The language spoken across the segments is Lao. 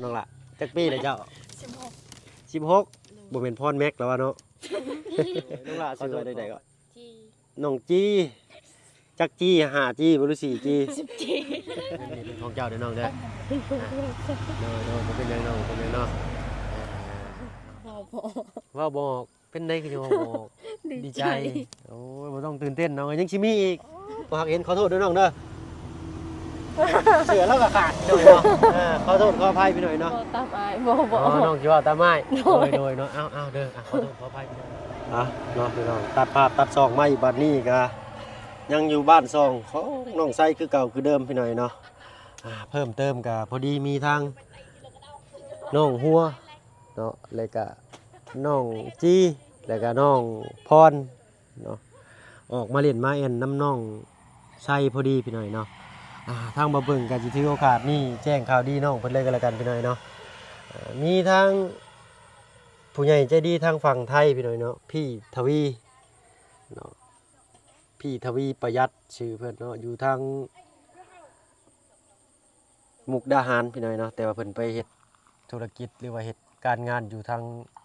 ນ້ອງຫຼ້າ ຈັກປີແລ້ວເຈົ້າ? ສິບຫົກ ສິບຫົກ ບໍ່ແມ່ນພອນແມັກແລ້ວວະເນາະ. ນ້ອງຫຼ້າຊື່ວ່າໃດໆກໍ? ຈີ ນ້ອງຈີ. ຈັກຈີ ຫ້າຈີບໍ່ ຫຼື ສີ່ຈີ? ສິບຈີ ເປັນຂອງເຈົ້າເດີນ້ອງເດີ. ໂດຍໆ ບໍ່ເປັນຫຍັງນ້ອງ ບໍ່ເປັນຫຍັງເນາະ. ເວົ້າບໍ່ອອກ ເວົ້າບໍ່ອອກ. ເປັນໃດຄືຊິເວົ້າບໍ່ອອກ? ດີໃຈ ດີໃຈ. ໂອ້ຍ ບໍ່ຕ້ອງຕື່ນເຕັ້ນນ້ອງ ຍັງຊິມີອີກ. ບໍ່ຮັກເຫັນ ຂໍໂທດເດີນ້ອງເດີ. ເສື້ອລາວກໍຂາດພີ່ນ້ອງເນາະ. ເອີ ຂໍໂທດຂໍອະໄພພີ່ນ້ອງເນາະ. ເວົ້າຕາມອ້າຍ ບໍ່ ບໍ່ ອໍ ນ້ອງຊິເວົ້າຕາມອ້າຍ. ໂດຍ ໂດຍ ໂດຍເນາະ. ເອົາ ເອົາເດີ ເອົາ ຂໍໂທດຂໍອະໄພພີ່ນ້ອງ. ອ່ະ ເນາະ ພີ່ນ້ອງ ຕັດພາບຕັດຊ່ອງມາອີກ ບັດນີ້ກໍຍັງຢູ່ບ້ານຊ່ອງຂອງນ້ອງໄຊຄືເກົ່າຄືເດີມພີ່ນ້ອງເນາະ. ອ່າ ເພີ່ມເຕີມກໍພໍດີມີທາງນ້ອງຫົວ ເນາະ ແລ້ວກະນ້ອງຈີ ແລ້ວກະນ້ອງພອນເນາະ ອອກມາຫຼິ້ນມາແອ່ນນຳນ້ອງໄຊພໍດີພີ່ນ້ອງເນາະ. ອ່າ ທາງບ່າວເຜິ້ງກະຊິຖືໂອກາດນີ້ແຈ້ງຂ່າວດີນ້ອງເພິ່ນເລີຍກໍແລ້ວກັນພີ່ນ້ອງເນາະ. ອ່າ ມີທາງຜູ້ໃຫຍ່ໃຈດີທາງຝັ່ງໄທພີ່ນ້ອງເນາະ ພີ່ທະວີເນາະ ພີ່ທະວີປະຢັດຊື່ເພິ່ນເນາະ ຢູ່ທາງ ມຸກດາຫານພີ່ນ້ອງເນາະ ແຕ່ວ່າເພິ່ນໄປເຮັດທຸລະກິດ ຫຼືວ່າເຮັດການງານຢູ່ທາງ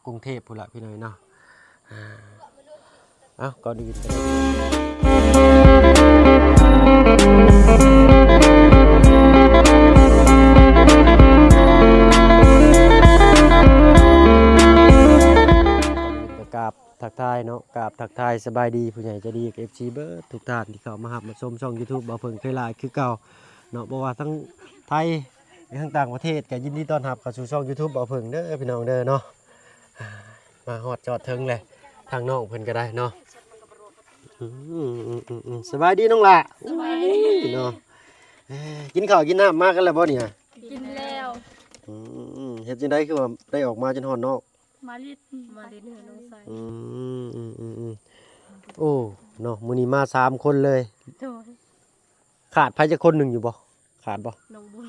ກຸງເທບພຸ້ນລະພີ່ນ້ອງເນາະ. ອ່າ ເອົ້າ ກ່ອນອື່ນກໍໄດ້ ກໍກາບ ທັກທາຍເນາະ ກາບທັກທາຍສະບາຍດີຜູ້ໃຫຍ່ໃຈດີ ເອັຟຊີ ເບິດທຸກທ່ານທີ່ເຂົ້າມາຮັບມາຊົມຊ່ອງຢູທູບບ່າວເຜິ້ງເຄີຍຫຼາຍຄືເກົ່າເນາະ. ບໍ່ວ່າທັງໄທ ຫຼື ທັງຕ່າງປະເທດ ກໍຍິນດີຕ້ອນຮັບເຂົ້າສູ່ຊ່ອງຢູທູບບ່າວເຜິ້ງເດີພີ່ນ້ອງເດີເນາະ. ມາຮອດຈອດເຖິງແລ້ວ ທາງນ້ອງເພິ່ນກໍໄດ້ເນາະ. ອືມ ສະບາຍດີນ້ອງຫຼ້າ. ສະບາຍດີເນາະ. ເອີ ກິນເຂົ້າກິນນ້ຳມາກັນແລ້ວບໍ່ນີ້? ກິນແລ້ວ. ອືມ ເຮັດຈັ່ງໃດຄືວ່າໄດ້ອອກມາຈົນຮອດນອກ? ມາຫຼິ້ນ ມາຫຼິ້ນເຮືອນນ້ອງໄຊ. ອືມ ອືມ ອືມ ອືມ ໂອ້ ເນາະ ມື້ນີ້ມາສາມຄົນເລີຍ. ໂດຍ. ຂາດໃຜຈັກຄົນໜຶ່ງຢູ່ບໍ່? ຂາດບໍ່? ນ້ອງບຸນ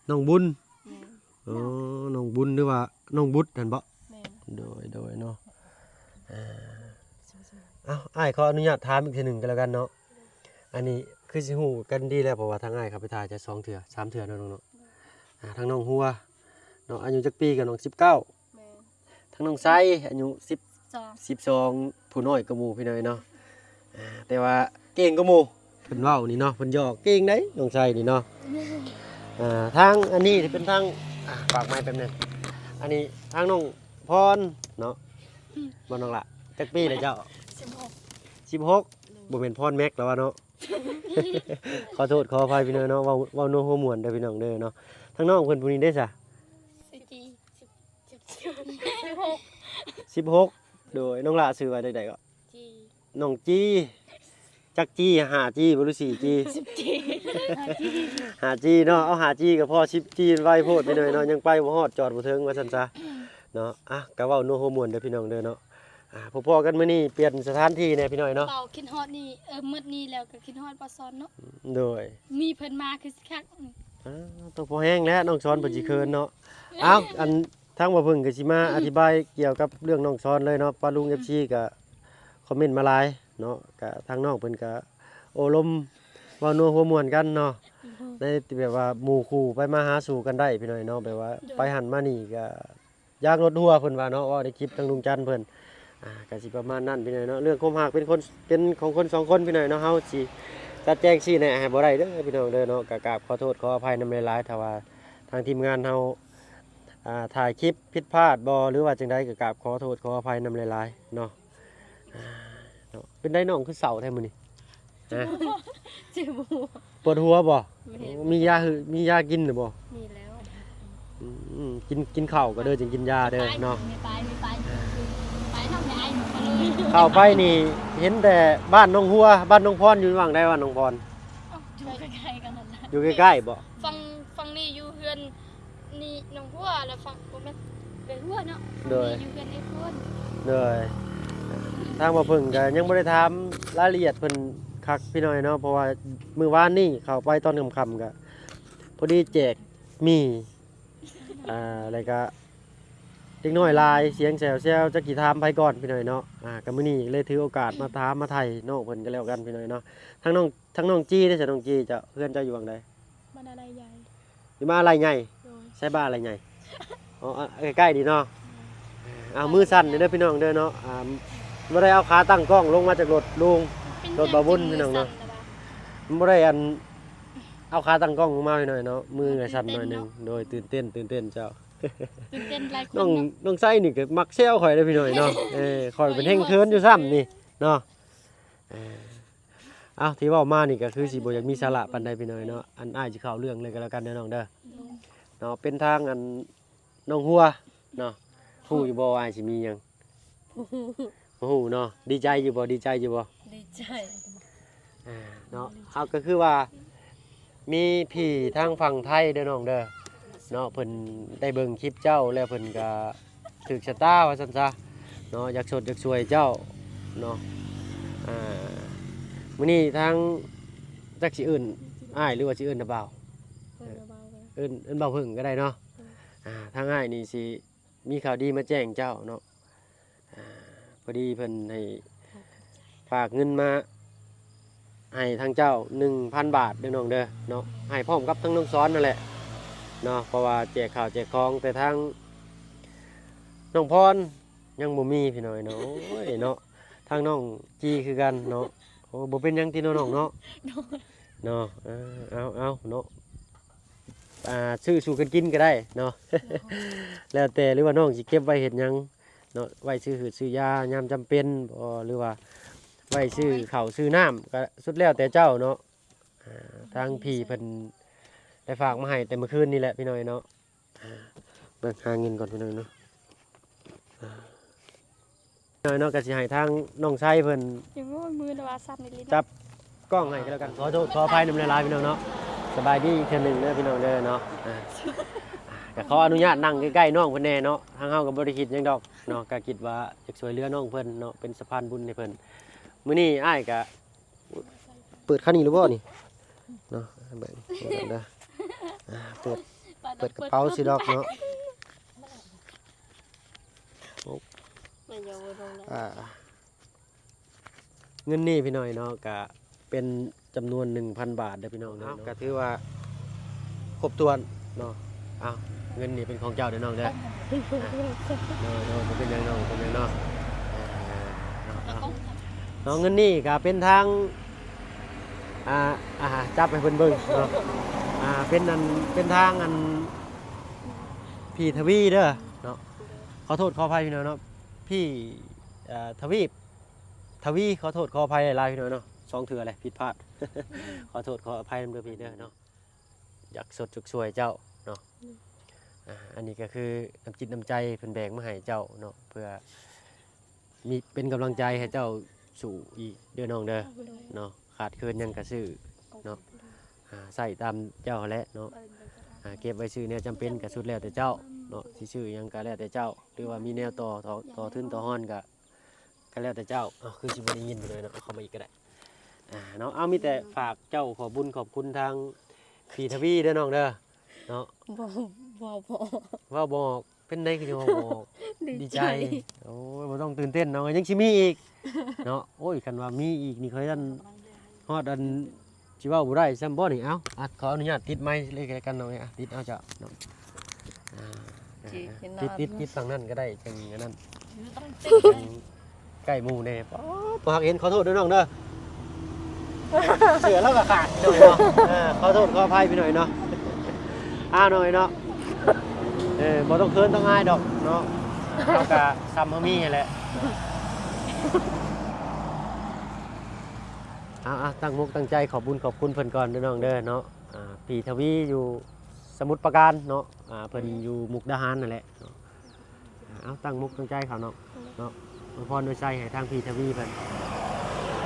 ນ້ອງບຸນ. ແມ່ນ. ອໍ ນ້ອງບຸນ ຫຼືວ່ານ້ອງບຸດຫັ້ນບໍ່? ແມ່ນ. ໂດຍ ໂດຍເນາະ. ເອີ ເອົ້າ ອ້າຍຂໍອະນຸຍາດຖາມອີກເທື່ອໜຶ່ງກໍແລ້ວກັນເນາະ. ອັນນີ້ຄືຊິຮູ້ກັນດີແລ້ວ ເພາະວ່າທາງອ້າຍເຂົ້າໄປຖ່າຍຈະສອງເທື່ອສາມເທື່ອເນາະນ້ອງເນາະ. ອ່າ ທາງນ້ອງຫົວເນາະ ອາຍຸຈັກປີກັນນ້ອງ? ສິບເກົ້າ. ແມ່ນ. ທາງນ້ອງໄຊອາຍຸສິບ ສິບສອງ ຜູ້ນ້ອຍກວ່າໝູ່ພີ່ນ້ອງເນາະ. ອ່າ ແຕ່ວ່າເກັ່ງກວ່າໝູ່ ເພິ່ນເວົ້ານີ້ເນາະ ເພິ່ນຫຍອກເກັ່ງໃດ໋ນ້ອງໄຊນີ້ເນາະ. ອ່າ ທາງອັນນີ້ເປັນທາງ ອ່າ ຝາກໄມແປັບໜຶ່ງ. ອັນນີ້ທາງນ້ອງພອນເນາະ. ບໍ່ ນ້ອງຫຼ້າ ຈັກປີແລ້ວເຈົ້າ? ສິບຫົກ. ສິບຫົກ ບໍ່ແມ່ນພອນແມັກແລ້ວວະເນາະ. ຂໍໂທດຂໍອະໄພພີ່ນ້ອງເນາະ ເວົ້າ ເວົ້ານົວຫົວມ່ວນເດີພີ່ນ້ອງເດີເນາະ. ທາງນ້ອງເພິ່ນຜູ້ນີ້ເດ້ຊະ? ສິບຫົກ. ສິບຫົກ. ໂດຍ ນ້ອງຫຼ້າຊື່ວ່າໃດໆກໍ? ຈີ ນ້ອງຈີ. ຈັກຈີ? ຫ້າຈີບໍ່ ຫຼື ສີ່ຈີ? ສິບຈີ. ຫ້າຈີເນາະ. ເອົາ ຫ້າຈີກໍພໍ ສິບຈີໄວໂພດພີ່ນ້ອງເນາະ ຍັງໄປບໍ່ຮອດ ຈອດບໍ່ເຖິງວ່າຊັ້ນຊະເນາະ. ອ່ະ ກໍເວົ້ານົວຫົວມ່ວນເດີພີ່ນ້ອງເດີເນາະ. ອ່າ ພໍ້ກັນມື້ນີ້ປ່ຽນສະຖານທີ່ແດ່ພີ່ນ້ອງເນາະ. ເວົ້າຄິດຮອດນີ້ ເອີ ໝົດນີ້ແລ້ວກໍຄິດຮອດປາຊອນເນາະ. ໂດຍ. ມີເພິ່ນມາຄືຊິຄັກ. ອ່າ ຕ້ອງພໍແຮງແຫຼະ ນ້ອງຊອນເພິ່ນຊິເຂີນເນາະ. ອ້າວ ອັນ ທາງບ່າວເຜິ້ງກໍຊິມາອະທິບາຍກ່ຽວກັບເລື່ອງນ້ອງຊອນເລີຍເນາະ. ປ້າລຸງ ເອັຟຊີ ກໍຄອມເມັນມາຫຼາຍເນາະ ກໍທາງນ້ອງເພິ່ນກໍໂອ້ລົມເວົ້ານົວຫົວມ່ວນກັນເນາະ ໃນແບບວ່າໝູ່ຄູ່ໄປມາຫາສູ່ກັນໄດ້ພີ່ນ້ອງເນາະ. ແບບວ່າ ໂດຍ ໄປຫັ້ນມານີ້ກໍ ຢາກລົດຫົວເພິ່ນວ່າເນາະ ເວົ້າໃນຄລິບທາງລຸງຈັນເພິ່ນ. ອ່າ ກະຊິປະມານນັ້ນພີ່ນ້ອງເນາະ. ເລື່ອງຄວາມຮັກເປັນຄົນ ເປັນຂອງຄົນສອງຄົນພີ່ນ້ອງເນາະ ເຮົາຊິຕັດແຈງຊີ້ແນະໃຫ້ບໍ່ໄດ້ເດີພີ່ນ້ອງເດີເນາະ. ກະກາບຂໍໂທດຂໍອະໄພນຳຫຼາຍໆ ຖ້າວ່າທາງທີມງານເຮົາ ອ່າ ຖ່າຍຄລິບຜິດພາດບໍ່ ຫຼືວ່າຈັ່ງໃດ ກະກາບຂໍໂທດຂໍອະໄພນຳຫຼາຍໆເນາະ. ອ່າ ເນາະ ເປັນໄດນ້ອງຄືເສົ້າແທ້ມື້ນີ້? ຮະ? ເຈັບຫົວ ປວດຫົວບໍ່? ແມ່ນ. ໂອ້ ມີຢາ ມີຢາກິນຫຼືບໍ່? ມີແລ້ວ. ອືມ ກິນ ກິນເຂົ້າກໍເດີ ຈຶ່ງກິນຢາເດີເນາະ. ໄປ ໄປ ໄປ ໄປ ໄປ ໄປ ໄປ ໄປ ເຂົ້າໄປນີ້ເຫັນແຕ່ບ້ານໜອງຫົວ ບ້ານໜອງພອນ ຢູ່ຫວ່າງໃດບ້ານໜອງພອນ? ເອົ້າ ຢູ່ໃກ້ໆກັນນັ້ນແຫຼະ. ຢູ່ໃກ້ໆບໍ່? ຝັ່ງ ຝັ່ງນີ້ຢູ່ເຮືອນ ນີ້ໜອງຫົວ ແລ້ວຝັ່ງ ບໍ່ແມ່ນ ເອື້ອຍຫົວເນາະ. ໂດຍ. ຢູ່ເຮືອນເອື້ອຍຫົວ. ໂດຍ. ທາງບ່າວເຜິ້ງກໍຍັງບໍ່ໄດ້ຖາມລາຍລະອຽດເພິ່ນຄັກພີ່ນ້ອງເນາະ ເພາະວ່າມື້ວານນີ້ເຂົ້າໄປຕອນຄ່ຳໆ ກໍພໍດີແຈກໝີ່ ອ່າ ແລ້ວກໍເດັກນ້ອຍຫຼາຍ ສຽງແຊວໆ ຈັກຊິຖາມໃຜກ່ອນພີ່ນ້ອງເນາະ. ອ່າ ກໍມື້ນີ້ເລີຍຖືໂອກາດມາຖາມມາໄຖ່ນ້ອງເພິ່ນກໍແລ້ວກັນພີ່ນ້ອງເນາະ. ທາງນ້ອງ ທາງນ້ອງຈີເດ້ ສາວນ້ອງຈີ ເຈົ້າ ເຮືອນເຈົ້າຢູ່ຫວ່າງໃດ? ບ້ານອາໄລໃຫຍ່. ຢູ່ບ້ານອາໄລໃຫຍ່. ໂດຍ. ໃສບ້ານອາໄລໃຫຍ່? ອໍ ໃກ້ໆ ນີ້ເນາະ. ເອົາ ມືສັ່ນເດີພີ່ນ້ອງເດີເນາະ. ອ່າ ບໍ່ໄດ້ເອົາຂາຕັ້ງກ້ອງລົງມາຈາກລົດລຸງ ລົດບ່າວບຸນພີ່ນ້ອງເນາະ. ບໍ່ໄດ້ອັນ ເອົາຂາຕັ້ງກ້ອງລົງມາພີ່ນ້ອງເນາະ. ມືກໍສັ່ນໜ້ອຍໜຶ່ງ. ໂດຍ ຕື່ນເຕັ້ນ ຕື່ນເຕັ້ນເຈົ້າ. ຕື່ນເຕັ້ນຫຼາຍຄົນເນາະ. ນ້ອງ ນ້ອງໄຊນີ້ກໍມັກແຊວຂ້ອຍເດ້ພີ່ນ້ອງເນາະ. ເອີ ຂ້ອຍເປັນແຮງເຂີນຢູ່ຊ້ຳນີ້ເນາະ. ເອີ ເອົາ ທີ່ເວົ້າມານີ້ກໍຄືຊິບໍ່ຢາກມີສາລະປານໃດພີ່ນ້ອງເນາະ. ອັນ ອ້າຍຊິເຂົ້າເລື່ອງເລີຍກໍແລ້ວກັນເດີນ້ອງເດີເນາະ. ເປັນທາງອັນ ນ້ອງຫົວເນາະ ຮູ້ຢູ່ບໍ່ວ່າອ້າຍຊິມີຫຍັງ? ບໍ່ຮູ້ເນາະ. ດີໃຈຢູ່ບໍ່? ດີໃຈຢູ່ບໍ່? ດີໃຈ. ອ່າ ເນາະ ເຮົາກໍຄືວ່າມີພີ່ທາງຝັ່ງໄທເດີນ້ອງເດີເນາະ ເພິ່ນໄດ້ເບິ່ງຄລິບເຈົ້າແລ້ວ ເພິ່ນກໍຖືກຊະຕາວ່າຊັ້ນຊະເນາະ ຢາກຊົດຢາກຊ່ວຍເຈົ້າເນາະ. ອ່າ ມື້ນີ້ທາງ ຈັກຊິເອີ້ນອ້າຍ ຫຼືວ່າຊິເອີ້ນນ້າບ່າວ? ເອີ້ນນ້າບ່າວກໍໄດ້ ເອີ້ນ ເອີ້ນບ່າວເຜິ້ງກໍໄດ້ເນາະ. ອ່າ ທາງອ້າຍນີ້ຊິມີຂ່າວດີມາແຈ້ງເຈົ້າເນາະ. ອ່າ ພໍດີເພິ່ນໃຫ້ຝາກເງິນມາໃຫ້ທາງເຈົ້າໜຶ່ງພັນບາດເດີນ້ອງເດີເນາະ ໃຫ້ພ້ອມກັບທາງນ້ອງສອນນັ້ນແຫຼະເນາະ ເພາະວ່າແຈກເຂົ້າແຈກຂອງ ແຕ່ທາງນ້ອງພອນຍັງບໍ່ມີພີ່ນ້ອງເນາະ. ໂອ້ຍເນາະ ທາງນ້ອງຈີຄືກັນເນາະ. ໂອ້ ບໍ່ເປັນຫຍັງຕິເນາະນ້ອງເນາະ. ເນາະ ເອີ ເອົາ ເອົາເນາະ ອ່າ ຊື້ສູ່ກັນກິນກໍໄດ້ເນາະ ແລ້ວແຕ່ ຫຼືວ່ານ້ອງຊິເກັບໄວ້ເຮັດຫຍັງເນາະ ໄວ້ຊື້ຫືດຊື້ຢາຍາມຈຳເປັນບໍ ຫຼືວ່າໄວ້ຊື້ເຂົ້າຊື້ນ້ຳ ກໍສຸດແລ້ວແຕ່ເຈົ້າເນາະ. ອ່າ ທາງພີ່ເພິ່ນໄດ້ຝາກມາໃຫ້ແຕ່ມື້ຄືນນີ້ແຫຼະພີ່ນ້ອງເນາະ. ອ່າ ເບິ່ງຫາເງິນກ່ອນພີ່ນ້ອງເນາະ. ອ່າ ນ້ອຍເນາະ ກໍຊິໃຫ້ທາງນ້ອງໄຊເພິ່ນ ໂອ້ຍ ມືລະວ່າສັ່ນອີ່ຫຼີເນາະ ຈັບກ້ອງໃຫ້ກໍແລ້ວກັນ. ຂໍໂທດຂໍອະໄພນຳຫຼາຍໆ ພີ່ນ້ອງເນາະ. ສະບາຍດີອີກເທື່ອໜຶ່ງເດີພີ່ນ້ອງເດີເນາະ. ອ່າ ກໍຂໍອະນຸຍາດນັ່ງໃກ້ໆ ນ້ອງເພິ່ນແດ່ເນາະ. ທາງເຮົາກໍບໍ່ໄດ້ຄິດຫຍັງດອກເນາະ ກໍຄິດວ່າຢາກຊ່ວຍເຫຼືອນ້ອງເພິ່ນເນາະ ເປັນສະພານບຸນໃຫ້ເພິ່ນ. ມື້ນີ້ອ້າຍກໍ ເປີດຄັນນີ້ຫຼືບໍ່ນີ້ເນາະ ເບິ່ງ ເບິ່ງເດີ. ອ່າ ເປີດ ເປີດກະເປົາຊິດອກເນາະ. ໂອ້ ອ່າ ເງິນນີ້ພີ່ນ້ອງເນາະ ກະເປັນຈຳນວນໜຶ່ງພັນບາດເດີພີ່ນ້ອງເດີເນາະ. ເອົ້າ ກະຖືວ່າຄົບຖ້ວນເນາະ. ເອົ້າ ເງິນນີ້ເປັນຂອງເຈົ້າເດີນ້ອງເດີ. ອ່າ ໂດຍ ໂດຍ ບໍ່ເປັນຫຍັງນ້ອງ ບໍ່ເປັນຫຍັງເນາະ. ອ່າ ເນາະ ເນາະ ເນາະ ເງິນນີ້ກະເປັນທາງ ອ່າ ອ່າ ຈັບໃຫ້ເພິ່ນເບິ່ງເນາະ. ອ່າ ເປັນອັນ ເປັນທາງອັນ ພີ່ທະວີເດີເນາະ. ຂໍໂທດຂໍອະໄພພີ່ນ້ອງເນາະ ພີ່ ເອີ ທະວີບ ທະວີ ຂໍໂທດຂໍອະໄພຫຼາຍໆ ພີ່ນ້ອງເນາະ. ສອງເທື່ອແຫຼະຜິດພາດ ຂໍໂທດຂໍອະໄພນຳເດີພີ່ເດີເນາະ. ຢາກຊົດຢາກຊ່ວຍເຈົ້າເນາະ. ອືມ ອ່າ ອັນນີ້ກໍຄືນ້ຳຈິດນ້ຳໃຈເພິ່ນແບ່ງມາໃຫ້ເຈົ້າເນາະ ເພື່ອມີ ເປັນກຳລັງໃຈໃຫ້ເຈົ້າສູ້ອີກເດີນ້ອງເດີ ໂດຍ ເນາະ. ຂາດເຂີນຫຍັງກໍຊື້ເນາະ ໂດຍ ອ່າ ໃຊ້ຕາມເຈົ້າຫັ້ນແຫຼະເນາະ. ອ່າ ເກັບໄວ້ຊື້ແນວຈຳເປັນກໍສຸດແລ້ວແຕ່ເຈົ້າເນາະ ຊິຊື້ຫຍັງກໍແລ້ວແຕ່ເຈົ້າ ຫຼືວ່າມີແນວຕໍ່ ຕໍ່ ຕໍ່ທຶນຕໍ່ຮອນກໍ ກໍແລ້ວແຕ່ເຈົ້າ. ເອົ້າ ຄືຊິບໍ່ໄດ້ຍິນໄປເລີຍເນາະ ເອົາເຂົ້າມາອີກກໍໄດ້. ອ່າ ເນາະ ເອົາ ມີແຕ່ຝາກເຈົ້າຂອບບຸນຂອບຄຸນທາງພີ່ທະວີເດີນ້ອງເດີເນາະ. ບໍ່ ເວົ້າບໍ່ອອກ ເວົ້າບໍ່ອອກ. ເປັນໃດຄືຊິເວົ້າບໍ່ອອກ? ດີໃຈ ດີໃຈ. ໂອ້ຍ ບໍ່ຕ້ອງຕື່ນເຕັ້ນເນາະ ຍັງຊິມີອີກເນາະ. ໂອ້ຍ ຄັນວ່າມີອີກນີ້ ຂ້ອຍນັ້ນຮອດອັນ ຊິເວົ້າບໍ່ໄດ້ຊ້ຳບໍ່ນີ້. ເອົ້າ ອ່ະ ຂໍອະນຸຍາດຕິດໄມເລີຍກໍແລ້ວກັນເນາະ. ອ່ະ ຕິດເອົາເຈົ້າເນາະ. ອ່າ ຕິດ ຕິດ ຕິດຝັ່ງນັ້ນກໍໄດ້ ຈັ່ງອັນນັ້ນ ໃກ້ໝູ່ແດ່. ໂອ້ ບໍ່ຮັກເຫັນ ຂໍໂທດເດີນ້ອງເດີ. ເສື້ອລາວກໍຂາດເນາະ. ເອີ ຂໍໂທດຂໍອະໄພພີ່ນ້ອງເນາະ. ອ້າ ນ້ອງເນາະ ເອີ ບໍ່ຕ້ອງເຂີນຕ້ອງອາຍດອກເນາະ. ເຮົາກໍຊ່ຳເຮົາມີຫັ້ນແຫຼະ. ເອົາ ເອົາ ຕັ້ງມົກຕັ້ງໃຈ ຂອບບຸນຂອບຄຸນເພິ່ນກ່ອນເດີນ້ອງເດີເນາະ. ອ່າ ພີ່ທະວີຢູ່ສະໝຸດປາການເນາະ. ອ່າ ເພິ່ນຢູ່ມຸກດາຫານນັ້ນແຫຼະເນາະ. ເອົາ ຕັ້ງມົກຕັ້ງໃຈເຂົາເນາະ ເນາະ. ອວຍພອນອວຍໄຊໃຫ້ທາງພີ່ທະວີເພິ່ນ.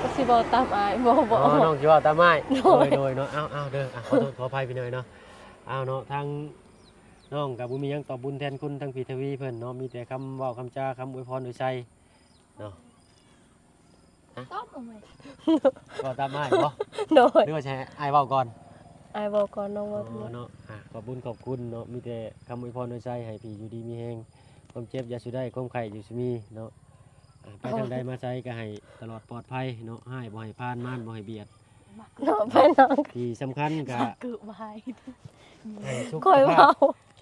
ກໍຊິເວົ້າຕາມອ້າຍ ບໍ່ ບໍ່ ອໍ ນ້ອງຊິເວົ້າຕາມອ້າຍ. ໂດຍ ໂດຍ ໂດຍເນາະ. ເອົາ ເອົາເດີ ອ່າ ຂໍໂທດຂໍອະໄພພີ່ນ້ອງເນາະ. ເອົາເນາະ ທາງນ້ອງກໍບໍ່ມີຫຍັງຕອບບຸນແທນຄຸນທາງພີ່ທະວີເພິ່ນເນາະ ມີແຕ່ຄຳເວົ້າຄຳຈາ ຄຳອວຍພອນອວຍໄຊເນາະ. ຮະ? ຕອບເອົາໃໝ່. ເວົ້າຕາມອ້າຍບໍ? ໂດຍ. ຫຼືວ່າຊິໃຫ້ອ້າຍເວົ້າກ່ອນ? ອ້າຍເວົ້າກ່ອນ ນ້ອງເວົ້າທີຫຼັງ. ອໍ ເນາະ. ອ່າ ຂອບບຸນຂອບຄຸນເນາະ ມີແຕ່ຄຳອວຍພອນອວຍໄຊໃຫ້ພີ່ຢູ່ດີມີແຮງ ຄວາມເຈັບຢ່າສູ່ໄດ້ ຄວາມໄຂ້ຢ່າສູ່ມີເນາະ. ອ່າ ໄປທາງໃດມາໃສກໍໃຫ້ຕະຫຼອດປອດໄພເນາະ ຮ້າຍບໍ່ໃຫ້ຜ່ານ ມານບໍ່ໃຫ້ບຽດເນາະ. ໄປນ້ອງ ທີ່ສຳຄັນກໍ ຄືບາຍ ໃຫ້ສຸຂະພາບ ຂ້ອຍເວົ້າ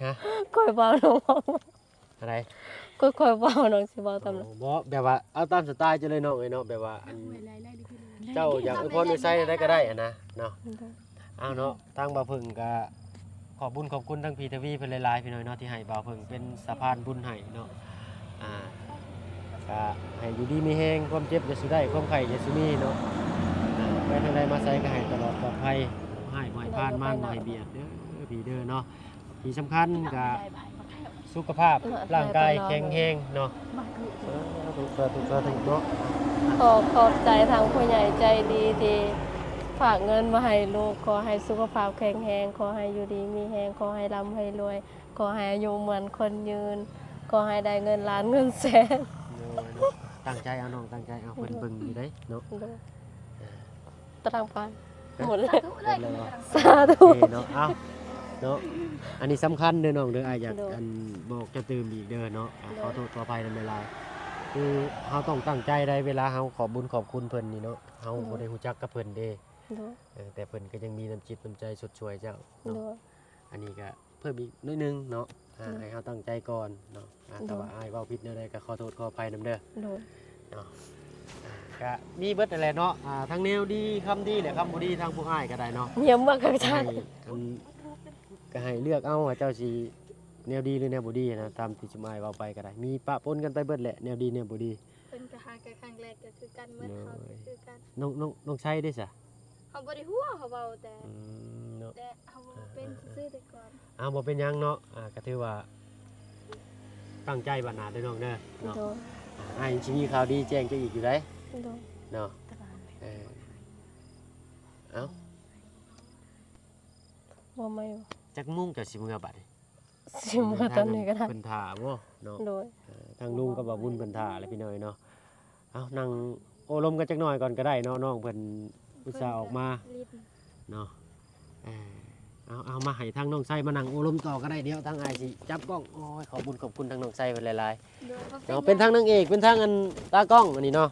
ຮະ? ຂ້ອຍເວົ້ານ້ອງເວົ້າ ອັນໃດ? ຂ້ອຍ ຂ້ອຍເວົ້າ ນ້ອງຊິເວົ້າຕາມ ໂອ້ ບໍ່ ແບບວ່າເອົາຕາມສະໄຕລ໌ເຈົ້າເລີຍນ້ອງເອີຍເນາະ ແບບວ່າອັນ ເຈົ້າຢາກອວຍພອນອວຍໄຊໃດກໍໄດ້ຫັ້ນນະເນາະ. ໂດຍ ເອົາເນາະ ທາງບ່າວເຜິ້ງກໍຂອບບຸນຂອບຄຸນທາງພີ່ທະວີເພິ່ນຫຼາຍໆ ພີ່ນ້ອງເນາະ ທີ່ໃຫ້ບ່າວເຜິ້ງເປັນສະພານບຸນໃຫ້ເນາະ. ອ່າ ກໍໃຫ້ຢູ່ດີມີແຮງ ຄວາມເຈັບຢ່າສູ່ໄດ້ ຄວາມໄຂ້ຢ່າສູ່ມີເນາະ. ອ່າ ໄປທາງໃດມາໃສກໍໃຫ້ຕະຫຼອດປອດໄພ ໃຫ້ບໍ່ໃຫ້ຜ່ານ ມານບໍ່ໃຫ້ບຽດເດີ ພີ່ເດີເນາະ. ທີ່ສຳຄັນກໍສຸຂະພາບຮ່າງກາຍແຂງແຮງເນາະ. ສາທຸ ສາທຸ ສາທຸເນາະ. ຂໍຂອບໃຈທາງຜູ້ໃຫຍ່ໃຈດີທີ່ຝາກເງິນມາໃຫ້ລູກ. ຂໍໃຫ້ສຸຂະພາບແຂງແຮງ, ຂໍໃຫ້ຢູ່ດີມີແຮງ, ຂໍໃຫ້ລ່ຳໃຫ້ລວຍ, ຂໍໃຫ້ອາຍຸໝັ້ນຂວັນຍືນ, ຂໍໃຫ້ໄດ້ເງິນລ້ານເງິນແສນ. ໂດຍເນາະ ຕັ້ງໃຈເອົານ້ອງ ຕັ້ງໃຈເອົາ ເພິ່ນເບິ່ງຢູ່ເດ້ເນາະ. ໂດຍ ອ່າ ຕາລາງຜ່ານ ເອີ ໝົດແລ້ວ ໝົດແລ້ວເນາະ. ສາທຸ ໂອເຄເນາະ. ເອົາເນາະ ອັນນີ້ສຳຄັນເດີນ້ອງເດີ ອ້າຍຢາກ ໂດຍ ອັນ ບອກເຈົ້າຕື່ມອີກເດີເນາະ. ອ່າ ໂດຍ ຂໍໂທດຂໍອະໄພນຳຫຼາຍໆ ຄືເຮົາຕ້ອງຕັ້ງໃຈໄດ໋ ເວລາເຮົາຂອບບຸນຂອບຄຸນເພິ່ນນີ້ເນາະ ເຮົາ ໂດຍ ບໍ່ໄດ້ຮູ້ຈັກກັບເພິ່ນເດ້. ໂດຍ ເອີ ແຕ່ເພິ່ນກໍຍັງມີນ້ຳຈິດນ້ຳໃຈຊົດຊ່ວຍເຈົ້າເນາະ. ໂດຍ ອັນນີ້ກໍເພີ່ມອີກໜ້ອຍໜຶ່ງເນາະ ອ່າ ໂດຍ ໃຫ້ເຮົາຕັ້ງໃຈກ່ອນເນາະ. ອ່າ ໂດຍ ຖ້າວ່າອ້າຍເວົ້າຜິດແນວໃດກໍຂໍໂທດຂໍອະໄພນຳເດີ. ໂດຍ ເນາະ ອ່າ ກະມີເບິດຫັ້ນແຫຼະເນາະ ອ່າ ທັງແນວດີຄຳດີ ແລະ ຄຳບໍ່ດີ ທາງພວກອ້າຍກໍໄດ້ເນາະ ຍາມເມືອກະ ໃຫ້ ອັນ ກະໃຫ້ເລືອກເອົາວ່າເຈົ້າຊິແນວດີ ຫຼື ແນວບໍ່ດີນະ. ຕາມທີ່ຊຸມອ້າຍເວົ້າໄປກໍໄດ້ ມີປະປົນກັນໄປເບິດແຫຼະ ແນວດີແນວບໍ່ດີ. ເພິ່ນກໍຫາກັນຄັ້ງແລກກໍຄືກັນໝົດ. ໂດຍ ເຮົາກໍຄືກັນ. ນ້ອງ ນ້ອງ ນ້ອງໄຊເດ້ຊະ? ເຮົາບໍ່ໄດ້ຮູ້ ເຮົາເວົ້າແຕ່ ອືມ ເນາະ ແຕ່ເຮົາເປັນ ອ່າ ຊື່ໆແຕ່ກ່ອນ. ອ່າ ບໍ່ເປັນຫຍັງເນາະ ອ່າ ກໍຖືວ່າຕັ້ງໃຈບັດໜ້າເດີນ້ອງເດີເນາະ. ໂດຍ ອ່າ ອ້າຍຊິມີຂ່າວດີແຈ້ງເຈົ້າອີກຢູ່ໃດ໋. ໂດຍ ເນາະ ເອີ ເອົ້າ ບໍ່ມາຢູ່. ຈັກໂມງເຈົ້າຊິເມືອບັດນີ້? ຊິມາຕອນນີ້ກໍໄດ້ ເພິ່ນຖ້າບໍ່ເນາະ. ໂດຍ ເອີ ທາງລຸງກັບບ່າວບຸນເພິ່ນຖ້າແຫຼະພີ່ນ້ອງເນາະ. ເອົາ ນັ່ງໂອ້ລົມກັນຈັກໜ້ອຍກ່ອນກໍໄດ້ເນາະ ນ້ອງເພິ່ນອຸດສ່າອອກມາເນາະ. ເອີ ເອົາ ເອົາ ມາໃຫ້ທາງນ້ອງໄຊມານັ່ງໂອ້ລົມຕໍ່ກໍໄດ້ ດຽວທາງອ້າຍຊິຈັບກ້ອງ. ໂອ້ຍ ຂອບບຸນຂອບຄຸນທາງນ້ອງໄຊເພິ່ນຫຼາຍໆ. ໂດຍ ຂອບໃຈ ເນາະ ເປັນທັງນາງເອກ ເປັນທັງອັນຕາກ້ອງອັນນີ້ເນາະ.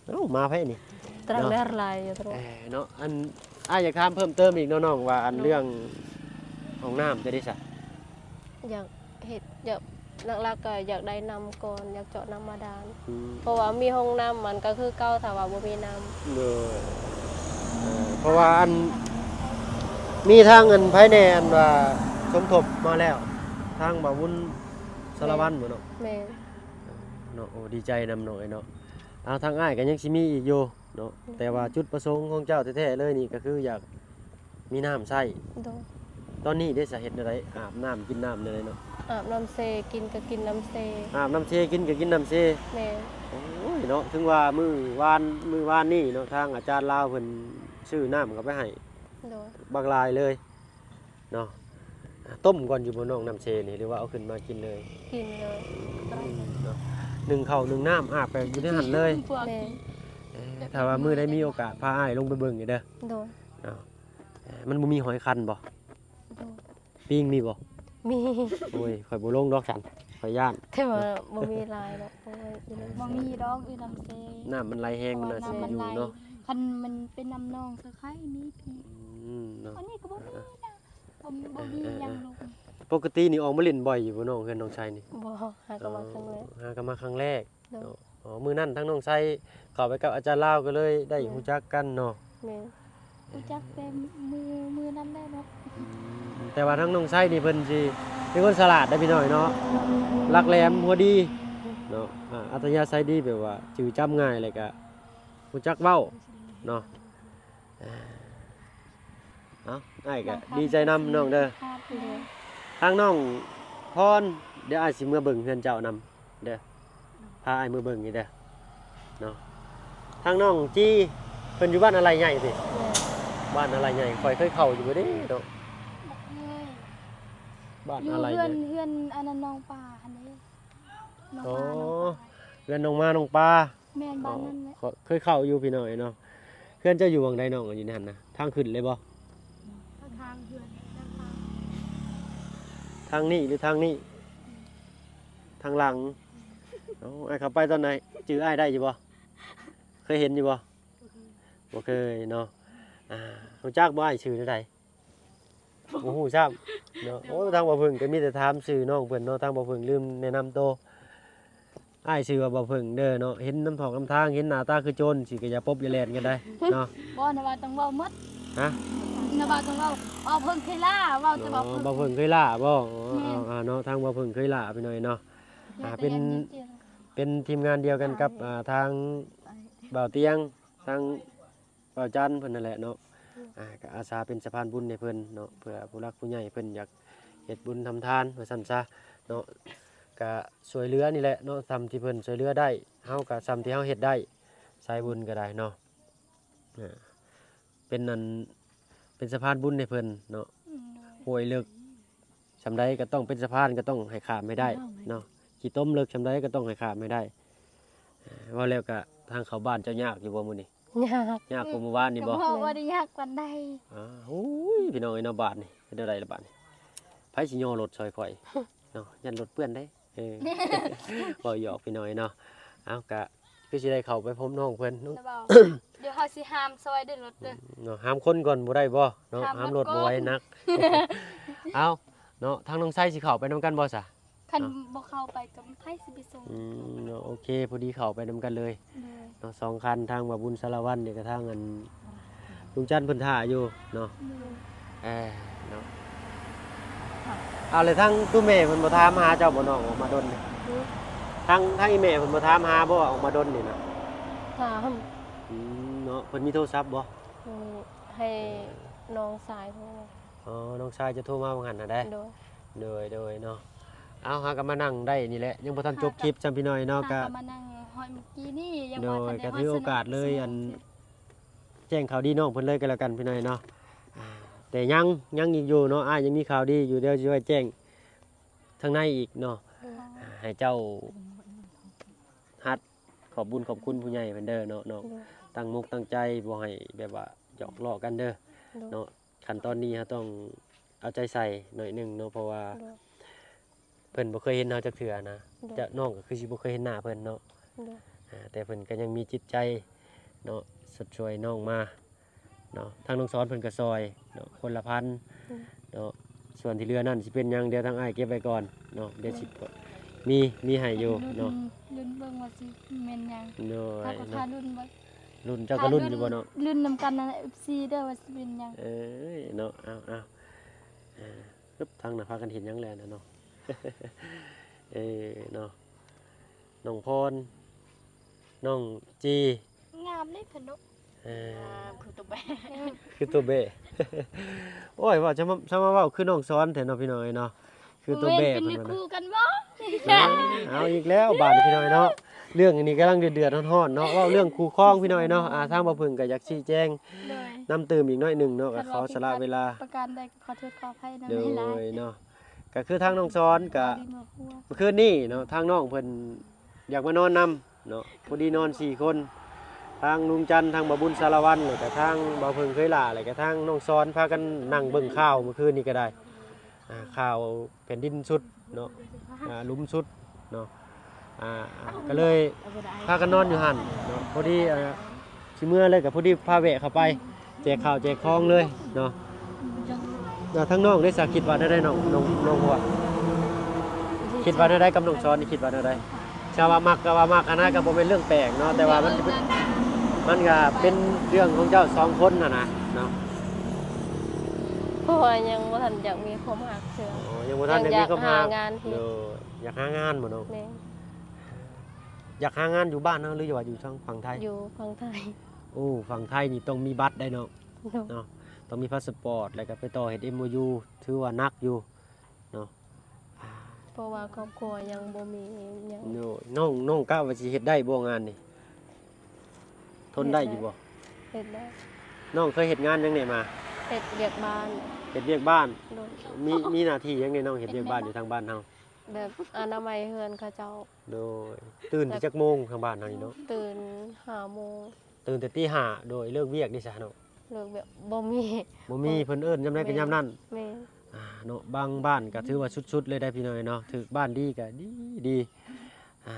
ເອົ້າ ມາໃຜນີ້? ຕະຫຼາງ ເນາະ ແດດຫຼາຍຢູ່ຕະຫຼາງ. ເອີ ເນາະ ອັນ ອ້າຍຢາກຖາມເພີ່ມເຕີມອີກເນາະນ້ອງ ວ່າອັນ ໂດຍ ເລື່ອງຫ້ອງນ້ຳຈະໄດ້ຊະ? ຢາກເຮັດ ຢາກ ຫຼັກໆກໍຢາກໄດ້ນ້ຳກ່ອນ ຢາກເຈາະນ້ຳບາດານ. ອືມ ເພາະວ່າມີຫ້ອງນ້ຳມັນກໍຄືເກົ່າ ຖ້າວ່າບໍ່ມີນ້ຳ. ໂດຍ ເອີ ເພາະວ່າອັນ ມີທາງອັນໃຜແດ່ ອັນວ່າສົມທົບມາແລ້ວ ທາງບ່າວບຸນສາລະວັນບໍ່ເນາະ? ແມ່ນ ເນາະ. ໂອ້ ດີໃຈນຳນ້ອງເອີຍເນາະ. ອ່າ ທາງອ້າຍກໍຍັງຊິມີອີກຢູ່ເນາະ. ໂດຍ ແຕ່ວ່າຈຸດປະສົງຂອງເຈົ້າແທ້ໆເລີຍນີ້ ກໍຄືຢາກມີນ້ຳໃຊ້. ໂດຍ ຕອນນີ້ເດ້ສາເຮັດແນວໃດ? ອາບນ້ຳກິນນ້ຳແນວໃດເນາະ? ອາບນ້ຳເຊ ກິນກໍກິນນ້ຳເຊ. ອາບນ້ຳເຊ ກິນກໍກິນນ້ຳເຊ. ແມ່ນ. ໂອ້ຍເນາະ ເຖິງວ່າມື້ວານ ມື້ວານນີ້ເນາະ ທາງອາຈານລາວເພິ່ນຊື້ນ້ຳເຂົ້າໄປໃຫ້ ໂດຍ ບັກຫຼາຍເລີຍ. ເນາະ ຕົ້ມກ່ອນຢູ່ບໍ່ນ້ອງ ນ້ຳເຊນີ້ ຫຼືວ່າເອົາຂຶ້ນມາກິນເລີຍ? ກິນເລີຍ. ອືມ ເນາະ ໜຶ້ງເຂົ້າໜຶ້ງນ້ຳ ອາບໄປຢູ່ໃນຫັ້ນເລີຍ. ແມ່ນ. ເອີ ຖ້າວ່າມື້ໃດມີໂອກາດ ພາອ້າຍລົງໄປເບິ່ງຢູ່ເດີ. ໂດຍ. ເນາະ ເອີ ມັນບໍ່ມີຫອຍຄັນບໍ່? ໂດຍ. ປິງມີບໍ່? ມີ. ໂອ້ຍ ຂ້ອຍບໍ່ລົງດອກຊັ້ນ ຂ້ອຍຢ້ານ. ແຕ່ວ່າບໍ່ມີຫຼາຍດອກ ເພາະວ່າຢູ່ໃນ ບໍ່ມີດອກ ຢູ່ນ້ຳເຊ. ນ້ຳມັນໄຫຼແຮງ ມັນໜ້າຊິບໍ່ຢູ່ເນາະ. ຄັນມັນເປັນນ້ຳໜອງ ສະໄຄມີພີ້. ອືມ ເນາະ ອັນນີ້ກໍບໍ່ມີນະ. ບໍ່ ບໍ່ມີຫຍັງລົງ. ເອີ ເອີ ເອີ ປົກກະຕິນີ້ອອກມາຫຼິ້ນບ່ອຍຢູ່ບໍ່ນ້ອງ ເຮືອນນ້ອງໄຊນີ້? ບໍ່ ຫາກໍມາຄັ້ງແລກ. ອໍ ຫາກໍມາຄັ້ງແລກ. ໂດຍ. ເນາະ. ອໍ ມື້ນັ້ນທາງນ້ອງໄຊເຂົ້າໄປກັບອາຈານລາວ ກໍເລີຍໄດ້ ແມ່ນ ຮູ້ຈັກກັນເນາະ. ແມ່ນ. ເອີ ຮູ້ຈັກແຕ່ມື້ ມື້ນັ້ນແຫຼະເນາະ. ອືມ ແຕ່ວ່າທາງນ້ອງໄຊນີ້ເພິ່ນຊິເປັນຄົນສະຫຼາດເດ້ພີ່ນ້ອງເນາະ ຫຼັກແຫຼມ ຫົວດີເນາະ. ອ່າ ອັດທະຍາໄສດີ ແບບວ່າຈື່ຈຳງ່າຍ ແລ້ວກະຮູ້ຈັກເວົ້າເນາະ. ອ່າ ເອົ້າ ອ້າຍກໍດີໃຈນຳນ້ອງເດີ. ໂດຍ. ທາງນ້ອງພອນ ດຽວອ້າຍຊິເມືອເບິ່ງເຮືອນເຈົ້ານຳເດີ ພາອ້າຍເມືອເບິ່ງນີ້ເດີເນາະ. ທາງນ້ອງຈີ ເພິ່ນຢູ່ບ້ານອາໄລໃຫຍ່ຕິ? ແມ່ນ. ບ້ານອາໄລໃຫຍ່ ຂ້ອຍເຄີຍເຂົ້າຢູ່ບໍ່ເດ້ເນາະ? ບໍ່ເຄີຍ. ບ້ານອາໄລໃຫຍ່ ຢູ່ເຮືອນ ເຮືອນອັນນັ້ນ ນ້ອງປາຫັ້ນເດ້. ນ້ອງ ອໍ ປາ ນ້ອງປາ ເຮືອນນ້ອງໝານ້ອງປາ. ແມ່ນ ບ້ານນັ້ນແຫຼະ. ເອີ ເຄີຍເຂົ້າຢູ່ພີ່ນ້ອງເອີຍເນາະ. ເຮືອນເຈົ້າຢູ່ໝ່ອງໃດນ້ອງ? ຢູ່ໃນຫັ້ນນະ ທາງຂຶ້ນເລີຍບໍ່? ທາງເຮືອນ ທາງ ທາງນີ້ຫຼືທາງນີ້? ທາງຫຼັງ. ໂອ້ ອ້າຍເຂົ້າໄປຕອນໃດ? ຈື່ອ້າຍໄດ້ຢູ່ບໍ່? ເຄີຍເຫັນຢູ່ບໍ່? ບໍ່ເຄີຍ. ບໍ່ເຄີຍເນາະ. ອ່າ ຮູ້ຈັກບໍ່ອ້າຍຊື່ແນວໃດ? ບໍ່ຮູ້ຊ້ຳເນາະ. ໂອ້ ທາງບ່າວເຜິ້ງກໍມີແຕ່ຖາມຊື່ນ້ອງເພິ່ນເນາະ. ທາງບ່າວເຜິ້ງລືມແນະນຳໂຕ. ອ້າຍຊື່ວ່າບ່າວເຜິ້ງເດີເນາະ. ເຫັນນຳຖອກນຳທາງ ເຫັນໜ້າຕາຄືໂຈນ ຊິກະຢ່າປົບຢ່າແລ່ນກັນໄດ໋ເນາະ. ບໍ່ ນະວ່າຕ້ອງເວົ້າໝົດ. ຮະ? ນະວ່າຕ້ອງເວົ້າ ບ່າວເຜິ້ງເຄີຍຫຼ້າ ເວົ້າແຕ່ບ່າວເຜິ້ງ. ເອີ ບ່າວເຜິ້ງເຄີຍຫຼ້າບໍ່? ອໍ ແມ່ນ. ເອົາເນາະ ທາງບ່າວເຜິ້ງເຄີຍຫຼ້າ ພີ່ນ້ອງເນາະ. ອ່າ ເປັນ ເປັນທີມງານດຽວກັນກັບ ອ່າ ທາງບ່າວຕຽງ ທາງບ່າວຈັນເພິ່ນນັ້ນແຫຼະເນາະ. ອ່າ ກໍອາສາເປັນສະພານບຸນໃຫ້ເພິ່ນເນາະ ເພື່ອຜູ້ຫຼັກຜູ້ໃຫຍ່ເພິ່ນຢາກເຮັດບຸນທຳທານວ່າຊັ້ນຊະເນາະ. ກໍຊ່ວຍເຫຼືອນີ້ແຫຼະເນາະ ສ່ຳທີ່ເພິ່ນຊ່ວຍເຫຼືອໄດ້ ເຮົາກໍສ່ຳທີ່ເຮົາເຮັດໄດ້ ສາຍບຸນກໍໄດ້ເນາະ. ອ່າ ເປັນອັນ ເປັນສະພານບຸນໃຫ້ເພິ່ນເນາະ. ໂດຍ. ຫ້ວຍເລິກ ສ່ຳໃດກໍຕ້ອງເປັນສະພານ ກໍຕ້ອງໃຫ້ຂ້າມໃຫ້ໄດ້ເນາະ. ຂີ້ຕົມເລິກສ່ຳໃດກໍຕ້ອງໃຫ້ຂ້າມໃຫ້ໄດ້. ເວົ້າແລ້ວກໍທາງເຂົ້າບ້ານເຈົ້າຍາກຢູ່ບໍ່ມື້ນີ້? ຍາກ. ຍາກກວ່າມື້ວານນີ້ບໍ່? ກໍບໍ່ ບໍ່ໄດ້ຍາກປານໃດ. ອາ ໂອ້ຍ ພີ່ນ້ອງເອີຍເນາະ ບາດນີ້ເຮັດແນວໃດລະບາດນີ້? ໃຜຊິຍໍລົດຊ່ອຍຂ້ອຍເນາະ ຢ້ານລົດເປື້ອນເດ້. ເອີ ເວົ້າຫຍອກພີ່ນ້ອງເອີຍເນາະ. ເອົາ ກະຄືຊິໄດ້ເຂົ້າໄປພົບນ້ອງເພິ່ນ. ແລ້ວເວົ້າ ດຽວເຮົາຊິຫາມຊ່ອຍເດີລົດເດີເນາະ. ຫາມຄົນກ່ອນບໍ່ໄດ້ບໍ່ເນາະ? ຫາມລົດບໍ່ໄຫວ ໜັກ. ເອົາເນາະ ທາງນ້ອງໄຊຊິເຂົ້າໄປນຳກັນບໍ່ຊະ? ຄັນບໍ່ເຂົ້າໄປກໍໃຜຊິໄປສົ່ງ? ອືມ ເນາະ ໂອເຄ ພໍດີເຂົ້າໄປນຳກັນເລີຍ. ໂດຍ. ເນາະ ສອງຄັນ ທາງບ່າວບຸນສາລະວັນນີ້ ກັບທາງອັນລຸງຈັນເພິ່ນຖ້າຢູ່ເນາະ. ໂດຍ. ເອີ ເນາະ ເອົາ ແລ້ວທາງຕູ້ແມ່ເພິ່ນບໍ່ຖາມຫາເຈົ້າບໍ່ ນ້ອງອອກມາດົນນີ້? ຫື? ທາງ ທາງອີ່ແມ່ເພິ່ນບໍ່ຖາມຫາບໍ່ ອອກມາດົນນີ້ນະ? ຖາມ. ອືມ ເນາະ ເພິ່ນມີໂທລະສັບບໍ່? ອືມ ໃຫ້ ເອີ ນ້ອງຊາຍໂທມາ. ອໍ ນ້ອງຊາຍຈະໂທມາວ່າຊັ້ນນະເດ້. ໂດຍ. ໂດຍ ໂດຍເນາະ. ເອົາ ຫາກໍມານັ່ງໄດ້ນີ້ແຫຼະ ຍັງບໍ່ທັນຈົບຄລິບຊ້ຳພີ່ນ້ອງເນາະ. ຫາກໍມານັ່ງຮອດມື້ກີ້ນີ້ ຍັງບໍ່ທັນໄດ້ຮອດ. ໂດຍ. ກໍຖືໂອກາດເລີຍ ອັນ ແຈ້ງຂ່າວດີນ້ອງເພິ່ນເລີຍກໍແລ້ວກັນພີ່ນ້ອງເນາະ. ອ່າ ແຕ່ຍັງ ຍັງອີກຢູ່ເນາະ ອ້າຍຍັງມີຂ່າວດີຢູ່ ດຽວຊິໄວ້ແຈ້ງທາງໃນອີກເນາະ. ໂດຍ. ອ່າ ໃຫ້ເຈົ້າຮັດຂອບບຸນຂອບຄຸນຜູ້ໃຫຍ່ເພິ່ນເດີເນາະ ນ້ອງ. ໂດຍ. ຕັ້ງມົກຕັ້ງໃຈ ບໍ່ໃຫ້ແບບວ່າຫຍອກລໍ້ກັນເດີ. ໂດຍ. ເນາະ ຂັ້ນຕອນນີ້ເຮົາຕ້ອງເອົາໃຈໃສ່ໜ້ອຍໜຶ່ງເນາະ ເພາະວ່າ ໂດຍ ເພິ່ນບໍ່ເຄີຍເຫັນເຮົາຈັກເທື່ອນະ. ໂດຍ. ຈະ ນ້ອງກໍຄືຊິບໍ່ເຄີຍເຫັນໜ້າເພິ່ນເນາະ. ໂດຍ. ອ່າ ແຕ່ເພິ່ນກໍຍັງມີຈິດໃຈເນາະ ຊົດຊ່ວຍນ້ອງມາເນາະ. ທາງນ້ອງສອນເພິ່ນກໍຊ່ອຍເນາະ ຄົນລະພັນ. ໂດຍ. ເນາະ ສ່ວນທີ່ເຫຼືອນັ້ນຊິເປັນຫຍັງ ດຽວທາງອ້າຍເກັບໄວ້ກ່ອນເນາະ. ດຽວຊິ ໂດຍ ມີ ມີໃຫ້ຢູ່ເນາະ. ລຸ້ນເບິ່ງວ່າຊິແມ່ນຫຍັງ. ໂດຍ. ເຮົາກໍຖ້າລຸ້ນເບິ່ງ. ລຸ້ນ ເຈົ້າກໍລຸ້ນຢູ່ບໍ່ນ້ອງ? ລຸ້ນນຳກັນນັ້ນແຫຼະ ເອັຟຊີ ເດີ ວ່າຊິເປັນຫຍັງ. ເອີຍ ເນາະ ເອົາ ເອົາ ເອີ ປຶບ ທາງນັ້ນພາກັນເຮັດຫຍັງແລ້ວນະເນາະ. ເອີ ເນາະ ນ້ອງພອນ ນ້ອງຈີ ງາມເດ້ເພິ່ນເນາະ. ເອີ ງາມຄືຕົວແບ ຄືຕົວແບ. ໂອ້ຍ ວ່າຈະມາ ຈະມາເວົ້າຄືນ້ອງສອນແທ້ເນາະ ພີ່ນ້ອງເອີຍເນາະ. ຄືຕົວແບເພິ່ນວ່ານະ. ເອົາອີກແລ້ວບາດນີ້ພີ່ນ້ອງເນາະ. ເລື່ອງອັນນີ້ກຳລັງເດືອດໆຮ້ອນໆເນາະ. ເວົ້າເລື່ອງຄູ່ຄອງພີ່ນ້ອງເນາະ. ອ່າ ທາງບ່າວເຜິ້ງກໍຢາກຊີ້ແຈງນຳຕື່ມອີກໜ້ອຍໜຶ່ງເນາະ. ກໍຂໍສະຫຼະເວລາ ປະການໃດກໍຂໍໂທດຂໍອະໄພນຳຫຼາຍໆເນາະ. ກໍຄືທາງນ້ອງສອນກໍເມື່ອຄືນນີ້ເນາະ ທາງນ້ອງເພິ່ນຢາກມານອນນຳ ເນາະ ພໍດີນອນສີ່ຄົນ ທາງລຸງຈັນ ທາງບ່າວບຸນສາລະວັນ ແລ້ວກະທາງບ່າວເຜິ້ງເຄີຍຫຼ້າ ແລ້ວກະທາງນ້ອງສອນ ພາກັນນັ່ງເບິ່ງຂ່າວມື້ຄືນນີ້ກໍໄດ້ ອ່າ ຂ່າວແຜ່ນດິນຊຸດເນາະ ອ່າ ຫຼຸມຊຸດເນາະ ອ່າ ກໍເລີຍພາກັນນອນຢູ່ຫັ້ນເນາະ. ພໍດີ ອ່າ ຊິເມືອເລີຍ ກໍພໍດີພາແວະເຂົ້າໄປ ແຈກເຂົ້າແຈກຂອງເລີຍເນາະ. ແລ້ວທາງນ້ອງເດຊະ ຄິດວ່າແນວໃດ ນ້ອງ ນ້ອງ ນ້ອງຫົວ ຄິດວ່າແນວໃດກັບນ້ອງສອນນີ້ ຄິດວ່າແນວໃດ? ຊາວວ່າມັກກໍວ່າມັກຫັ້ນນະ ກໍບໍ່ແມ່ນເລື່ອງແປກເນາະ ແຕ່ວ່າມັນ ມັນກໍເປັນເລື່ອງຂອງເຈົ້າສອງຄົນຫັ້ນນະເນາະ. ເພາະວ່າຍັງບໍ່ທັນຢາກມີຄວາມຮັກເທື່ອ. ອໍ ຍັງບໍ່ທັນຢາກມີຄວາມຮັກ. ຢາກຫາງານເຮັດ. ໂດຍ ຢາກຫາງານບໍ່ນ້ອງ? ແມ່ນ. ຢາກຫາງານຢູ່ບ້ານເຮົາ ຫຼືວ່າຢູ່ທາງຝັ່ງໄທ? ຢູ່ຝັ່ງໄທ. ໂອ້ ຝັ່ງໄທນີ້ຕ້ອງມີບັດໄດ໋ນ້ອງ. ໂດຍ ເນາະ ຕ້ອງມີພາສະປອດ ແລ້ວກໍໄປຕໍ່ເຮັດເອັມໂອຢູ ຖືວ່າໜັກຢູ່ເນາະ. ເພາະວ່າຄອບຄົວຍັງບໍ່ມີຫຍັງ. ໂດຍ ນ້ອງ ນ້ອງກະວ່າຊິເຮັດໄດ້ບໍ່ງານນີ້? ທົນໄດ້ຢູ່ບໍ່? ເຮັດໄດ້. ນ້ອງເຄີຍເຮັດງານຫຍັງແດ່ມາ? ເຮັດວຽກບ້ານ. ເຮັດວຽກບ້ານ. ໂດຍ. ມີ ມີໜ້າທີ່ຫຍັງແດ່ນ້ອງ ເຮັດວຽກບ້ານຢູ່ທາງບ້ານເຮົາ? ແບບອະນາໄມເຮືອນເຂົາເຈົ້າ. ໂດຍ. ຕື່ນແຕ່ຈັກໂມງທາງບ້ານເຮົານີ້ເນາະ? ຕື່ນຫ້າໂມງ. ຕື່ນແຕ່ຕີຫ້າ ໂດຍ. ເລີກວຽກເດຊະນ້ອງ? ເລີກວຽກບໍ່ມີ ບໍ່ມີ ເພິ່ນເອີ້ນຍາມໃດກໍຍາມນັ້ນ. ແມ່ນ. ອ່າ ເນາະ ບາງບ້ານກໍຖືວ່າສຸດໆເລີຍໄດ໋ພີ່ນ້ອງເນາະ. ຖືກບ້ານດີກໍດີໆ ອ່າ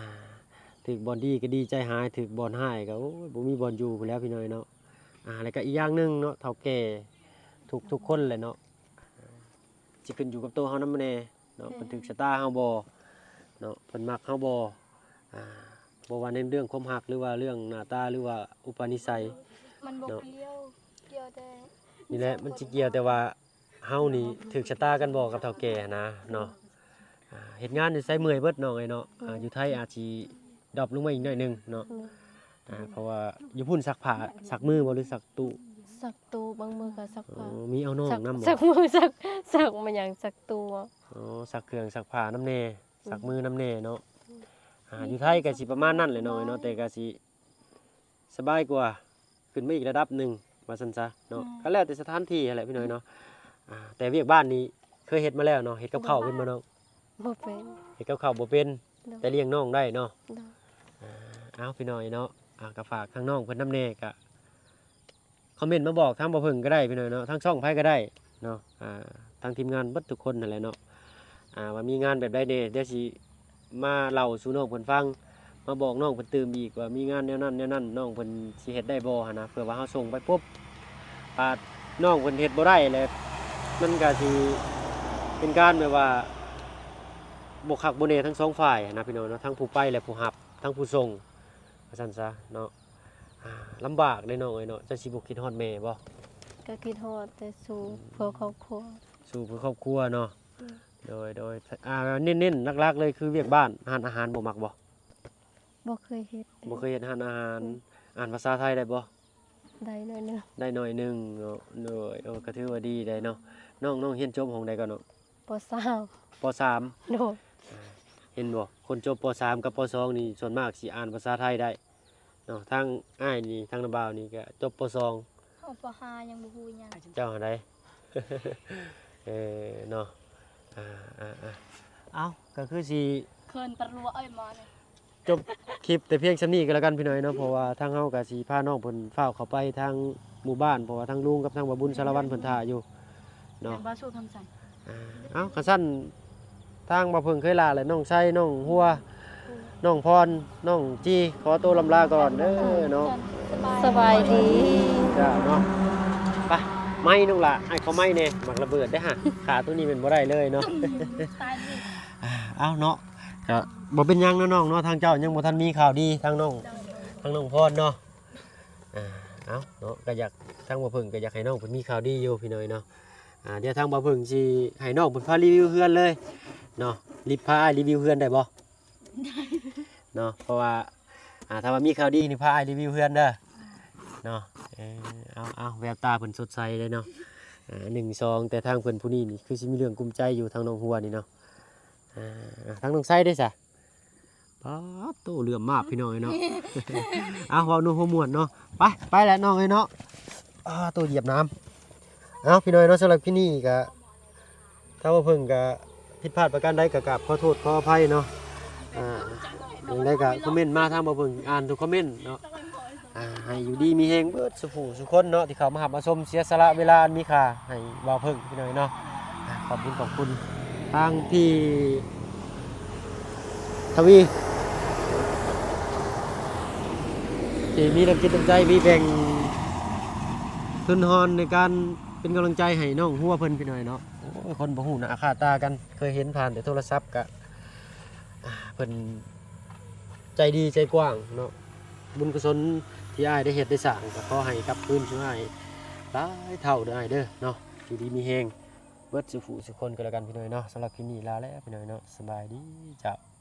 ຖືກບ່ອນດີກໍດີໃຈຫາຍ ຖືກບ່ອນຮ້າຍກໍ ໂອ້ຍ ບໍ່ມີບ່ອນຢູ່ພຸ້ນແຫຼ້ວພີ່ນ້ອງເນາະ. ອ່າ ແລ້ວກໍອີກຢ່າງໜຶ່ງເນາະ ເຖົ້າແກ່ທຸກ ທຸກຄົນແຫຼະເນາະ. ຊິຂຶ້ນຢູ່ກັບໂຕເຮົານຳແດ່ເນາະ ເພິ່ນຖືກຊະຕາເຮົາບໍ່ເນາະ ເພິ່ນມັກເຮົາບໍ່ ອ່າ ບໍ່ວ່າໃນເລື່ອງຄວາມຮັກ ຫຼືວ່າເລື່ອງໜ້າຕາ ຫຼືວ່າອຸປະນິໄສ ມັນບໍ່ ເນາະ ກ່ຽວ ກ່ຽວແຕ່ ນີ້ແຫຼະ ມັນຊິກ່ຽວແຕ່ວ່າເຮົານີ້ຖືກຊະຕາກັນບໍ່ກັບເຖົ້າແກ່ຫັ້ນນະເນາະ ອ່າ ເຮັດງານຢູ່ໃສເມື່ອຍເບິດນ້ອງເອີຍເນາະ ອ່າ ຢູ່ໄທອາດຊິ ດຣອບລົງມາອີກໜ້ອຍໜຶ່ງເນາະ ອືມ ອ່າ ເພາະວ່າຢູ່ພຸ້ນຊັກຜ້າ ຊັກມືບໍ່ ຫຼືຊັກຕູ້? ຊັກຕູ້ ບາງມື້ກໍຊັກຜ້າ ໂອ້ ມີເອົານ້ອງນຳບໍ່? ຊັກມື ຊັກ ຊັກ ແມ່ນຫຍັງ ຊັກຕູ້ ອໍ ຊັກເຄື່ອງຊັກຜ້ານຳແດ່ ອືມ ຊັກມືນຳແດ່ເນາະ ອືມ ອ່າ ຢູ່ໄທກໍຊິປະມານນັ້ນແຫຼະນ້ອງເອີຍເນາະ ແຕ່ກໍຊິສະບາຍກວ່າ ຂຶ້ນມາອີກລະດັບໜຶ່ງວ່າຊັ້ນຊະເນາະ ອືມ ກໍແລ້ວແຕ່ສະຖານທີ່ຫັ້ນແຫຼະພີ່ນ້ອງເອີຍເນາະ ອ່າ ແຕ່ວຽກບ້ານນີ້ເຄີຍເຮັດມາແລ້ວເນາະ ເຮັດກັບເຂົ້າເປັນບໍ່ນ້ອງ? ບໍ່ເປັນ ເຮັດກັບເຂົ້າບໍ່ເປັນ ໂດຍ ແຕ່ລ້ຽງນ້ອງໄດ້ເນາະ ໂດຍ ອ່າ ເອົາ ພີ່ນ້ອງເນາະ ອ່າ ກໍຝາກທາງນ້ອງເພິ່ນນຳແດ່ ກໍຄອມເມັນມາບອກທາງບໍ່ເພິ່ງກໍໄດ້ພີ່ນ້ອງເນາະ ທາງຊ່ອງໃຜກໍໄດ້ເນາະ ອ່າ ທາງທີມງານເບິດທຸກຄົນຫັ້ນແຫຼະເນາະ ອ່າ ວ່າມີງານແບບໃດແດ່ ດຽວຊິມາເລົ່າສູ່ນ້ອງເພິ່ນຟັງ ມາບອກນ້ອງເພິ່ນຕື່ມອີກວ່າມີງານແນວນັ້ນແນວນັ້ນ ນ້ອງເພິ່ນຊິເຮັດໄດ້ບໍ່ຫັ້ນນະ ເພື່ອວ່າເຮົາສົ່ງໄປປຸບ ບາດນ້ອງເພິ່ນເຮັດບໍ່ໄດ້ແລ້ວ ມັນກໍຊິເປັນການແບບວ່າ ບໍ່ຄັກບໍ່ແນ່ທັງສອງຝ່າຍຫັ້ນນະພີ່ນ້ອງເນາະ ທັງຜູ້ໄປ ແລະ ຜູ້ຮັບ ທັງຜູ້ສົ່ງ ວ່າຊັ້ນຊະເນາະ ອ່າ ລຳບາກເດ້ນ້ອງເອີຍເນາະ ເຈົ້າຊິບໍ່ຄິດຮອດແມ່ບໍ່? ກໍຄິດຮອດ ແຕ່ສູ້ເພື່ອຄອບຄົວ ສູ້ເພື່ອຄອບຄົວເນາະ ອືມ ໂດຍ ໂດຍ ອ່າ ເນັ້ນໆ ຫຼັກໆ ເລີຍຄືວຽກບ້ານ ຮ້ານອາຫານບໍ່ມັກບໍ່? ບໍ່ເຄີຍເຮັດ ບໍ່ເຄີຍເຮັດຮ້ານອາຫານ ອືມ ອ່ານພາສາໄທໄດ້ບໍ່? ໄດ້ໜ້ອຍໜຶ່ງ ໄດ້ໜ້ອຍໜຶ່ງເນາະ ໂດຍ ໂອ້ ກໍຖືວ່າດີໄດ໋ເນາະ ນ້ອງ ນ້ອງຮຽນຈົບຫ້ອງໃດກ່ອນເນາະ? ປໍສາມ ປໍສາມ ໂດຍ ອ່າ ເຫັນບໍ່ ຄົນຈົບປໍສາມກັບປໍສອງນີ້ ສ່ວນມາກຊິອ່ານພາສາໄທໄດ້ເນາະ ທາງອ້າຍນີ້ ທາງນ້າບ່າວນີ້ກໍຈົບປໍສອງ ເຮົາປໍຫ້າຍັງບໍ່ຮູ້ຫຍັງ ເຈົ້າຫັ້ນໃດ ເອີ ເນາະ ອ່າ ອ່າ ອ່າ ເອົ້າ ກໍຄືຊິ ເຂີນຕະຫຼວເອີຍໝໍນີ້ ຈົບຄລິບແຕ່ພຽງສ່ຳນີ້ກໍແລ້ວກັນພີ່ນ້ອງເນາະ ເພາະວ່າທາງເຮົາກໍຊິພານ້ອງເພິ່ນຟ້າວເຂົ້າໄປທາງໝູ່ບ້ານ ເພາະວ່າທາງລຸງກັບທາງບ່າວບຸນສາລະວັນເພິ່ນຖ້າຢູ່ເນາະ ແມ່ນບໍ່? ສູ້ຄຳສັນ ອ່າ ເອົ້າ ຄັນຊັ້ນ ທາງບ່າວເພິ່ງເຄີຍລາ ແລະ ນ້ອງໄຊ ນ້ອງຫົວ ນ້ອງພອນ ນ້ອງຈີ ຂໍໂຕລ່ຳລາກ່ອນເດີເນາະ ສະບາຍດີ ເຈົ້າເນາະ ໄປ ໄມ້ນ້ອງຫຼ້າ ໃຫ້ເຂົາໄມ້ແດ່ ໝາກລະເບີດເດ້ຫາ ຂາໂຕນີ້ແມ່ນບໍ່ໄດ້ເລີຍເນາະ ເອົ້າເນາະ ກໍບໍ່ເປັນຫຍັງເນາະນ້ອງເນາະ ທາງເຈົ້າຍັງບໍ່ທັນມີຂ່າວດີ ທາງນ້ອງ ທາງນ້ອງພອນເນາະ ອ່າ ເອົ້າ ເນາະ ກໍຢາກ ທາງບ່າວເພິ່ງກໍຢາກໃຫ້ນ້ອງເພິ່ນມີຂ່າວດີຢູ່ພີ່ນ້ອງເນາະ ອ່າ ດຽວທາງບ່າວເພິ່ງຊິໃຫ້ນ້ອງເພິ່ນພາຣີວິວເຮືອນເລີຍເນາະ ລິບ ພາອ້າຍຣີວິວເຮືອນໄດ້ບໍ່? ເນາະ ເພາະວ່າ ອ່າ ຖ້າວ່າມີຂ່າວດີນີ້ພາອ້າຍຣີວິວເຮືອນເດີເນາະ ເອີ ເອົາ ເອົາ ແວວຕາເພິ່ນສົດໃສເລີຍເນາະ ອ່າ ໜຶ່ງ ສອງ ແຕ່ທາງເພິ່ນຜູ້ນີ້ນີ້ຄືຊິມີເລື່ອງກຸມໃຈຢູ່ ທາງນ້ອງຫົວນີ້ເນາະ ອ່າ ທາງນ້ອງໄຊເດ້ຊະ? ປາດໂຕ ເຫຼື້ອມມາກພີ່ນ້ອງເອີຍເນາະ ເອົາ ເວົ້ານົວຫົວມ່ວນເນາະ ໄປ ໄປແຫຼະນ້ອງເອີຍເນາະ ອ່າ ໂຕຢຽບນ້ຳ ເອົາ ພີ່ນ້ອງເນາະ ສຳລັບຄລິບນີ້ກໍ ທາງບ່າວເພິ່ງກໍຜິດພາດປະການໃດກໍກາບຂໍໂທດຂໍອະໄພເນາະ ອ່າ ຈັ່ງໃດກໍຄອມເມັນມາ ທາງບ່າວເພິ່ງອ່ານທຸກຄອມເມັນເນາະ ອ່າ ໃຫ້ຢູ່ດີມີແຮງເບິດສູ່ຜູ້ສູ່ຄົນເນາະ ທີ່ເຂົ້າມາຮັບມາຊົມ ເສຍສະຫຼະເວລາອັນມີຄ່າໃຫ້ບ່າວເພິ່ງພີ່ນ້ອງເນາະ ອ່າ ຂອບຄຸນ ຂອບຄຸນ ທາງພີ່ທະວີ ທີ່ມີນ້ຳຈິດນ້ຳໃຈ ມີແບ່ງທຶນຮອນໃນການເປັນກຳລັງໃຈໃຫ້ນ້ອງຫົວເພິ່ນພີ່ນ້ອງເນາະ ໂອ້ຍ ຄົນບໍ່ຮູ້ໜ້າຄ່າຕາກັນ ເຄີຍເຫັນຜ່ານແຕ່ໂທລະສັບ ກະ ອ່າ ເພິ່ນໃຈດີໃຈກວ້າງເນາະ ບຸນກຸສົນທີ່ອ້າຍໄດ້ເຮັດໄດ້ສ້າງ ກໍຂໍໃຫ້ກັບຄືນສູ່ອ້າຍຫຼາຍເທົ່າເດີອ້າຍເດີເນາະ ຢູ່ດີມີແຮງເບິດສູ່ຜູ້ສູ່ຄົນກໍແລ້ວກັນພີ່ນ້ອງເນາະ ສຳລັບຄລິບນີ້ລາແລ້ວພີ່ນ້ອງເນາະ ສະບາຍດີເຈົ້າ.